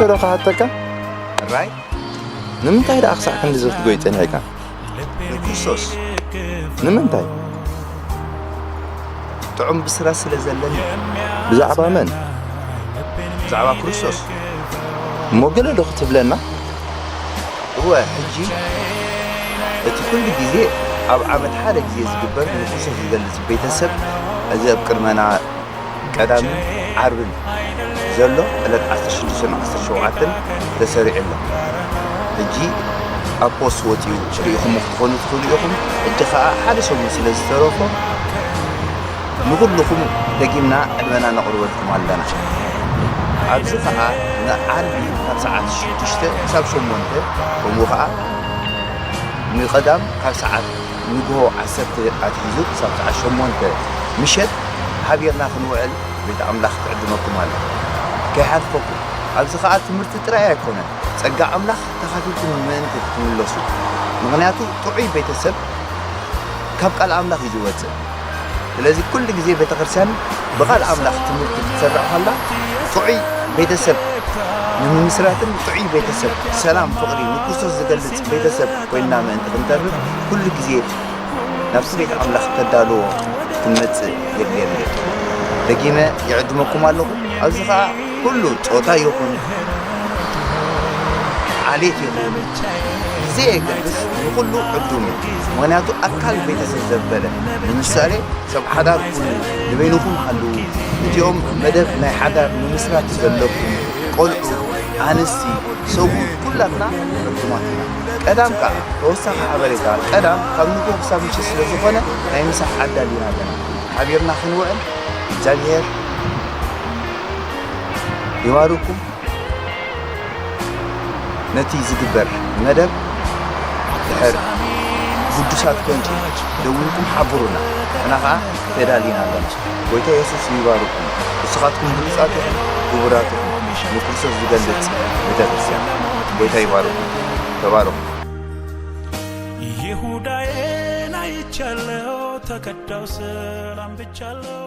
ዶ ክሓተካ? ራይ ንምንታይ ደኣ ክሳዕ ክንዲ እዚ ክትጎይ ጸኒሕካ? ንክርስቶስ ንምንታይ? ጥዑም ብስራት ስለ ዘለኒ። ብዛዕባ መን? ብዛዕባ ክርስቶስ። እሞ ገለ ዶ ክትብለና? እወ፣ ሕጂ እቲ ኩሉ ግዜ ኣብ ዓመት ሓደ ግዜ ዝግበር ንክርስቶስ ዝገልጽ ቤተሰብ፣ እዚ ኣብ ቅድመና ቀዳምን ዓርብን ዘሎ ዕለት ዓሰርተ ሽዱሽተን ዓሰርተ ሸውዓተን ተሰሪዑ ኣሎ። ሕጂ ኣብ ፖስት ወፂኡ ርኢኹም ክትኾኑ ትኽእሉ ኢኹም። ሕጂ ከዓ ሓደ ሰሙን ስለ ዝተረፎ ንኹልኹም ደጊምና ዕድመና ነቕርበልኩም ኣለና። ኣብዚ ከዓ ንዓርቢ ካብ ሰዓት ሽዱሽተ ክሳብ ሸሞንተ፣ ከምኡ ከዓ ንቐዳም ካብ ሰዓት ንግሆ ዓሰርተ ኣትሒዙ ክሳብ ሰዓት ሸሞንተ ምሸት ሓቢርና ክንውዕል ቤት ኣምላኽ ትዕድመኩም ኣላ። ከይሓልፈኩም። ኣብዚ ከዓ ትምህርቲ ጥራይ ኣይኮነን፣ ጸጋ ኣምላኽ ተኻፊልኩም ምእንቲ ክትምለሱ። ምኽንያቱ ጥዑይ ቤተሰብ ካብ ቃል ኣምላኽ እዩ ዝወጽእ። ስለዚ ኩሉ ግዜ ቤተ ክርስቲያን ብቓል ኣምላኽ ትምህርቲ ክትሰርዕ ከላ ጥዑይ ቤተሰብ ንምምስራትን ጥዑይ ቤተሰብ ሰላም፣ ፍቕሪ፣ ንክርስቶስ ዝገልጽ ቤተሰብ ኮይንና ምእንቲ ክንተርፍ ኩሉ ግዜ ናብቲ ቤት ኣምላኽ ተዳልዎ ክንመጽእ የድልየና እዩ። ደጊመ ይዕድመኩም ኣለኹ። ኣብዚ ኸኣ ኩሉ ጾታ ይኹን ዓሌት ይኹን ብዘየገድስ ንኹሉ ዕዱም እዩ። ምኽንያቱ ኣካል ቤተሰብ ዘበለ ንምሳሌ ሰብ ሓዳር ኩኑ ንበይንኹም ሃልዉ። እቲኦም መደብ ናይ ሓዳር ምምስራት ዘለኩም ቆልዑ፣ ኣንስቲ፣ ሰብኡት ኩላትና ዕዱማት ኢና። ቀዳም ከኣ ተወሳኺ ሓበሬታ ቀዳም ካብ ንግሆ ክሳብ ምሸት ስለ ዝኾነ ናይ ምሳሕ ኣዳሊና ኣለና። ሓቢርና ክንውዕል እግዚኣብሔር ይባርኩም። ነቲ ዝግበር መደብ ድሕር ግዱሳት ኮንኪ ደዊልኩም ሓብሩና። ንሕና ኸዓ ተዳሊና ኣለና። ጎይታ የሱስ ይባርኩም። ንስኻትኩም ብሉጻት ኢኹም፣ ክቡራት ኢኹም። ንክርስቶስ ዝገልጽ ቤተ ክርስቲያን። ጎይታ ይባርኩም። ተባረኹ። ይሁዳዬን አይቻለው ተከዳው ሰላም ብቻለው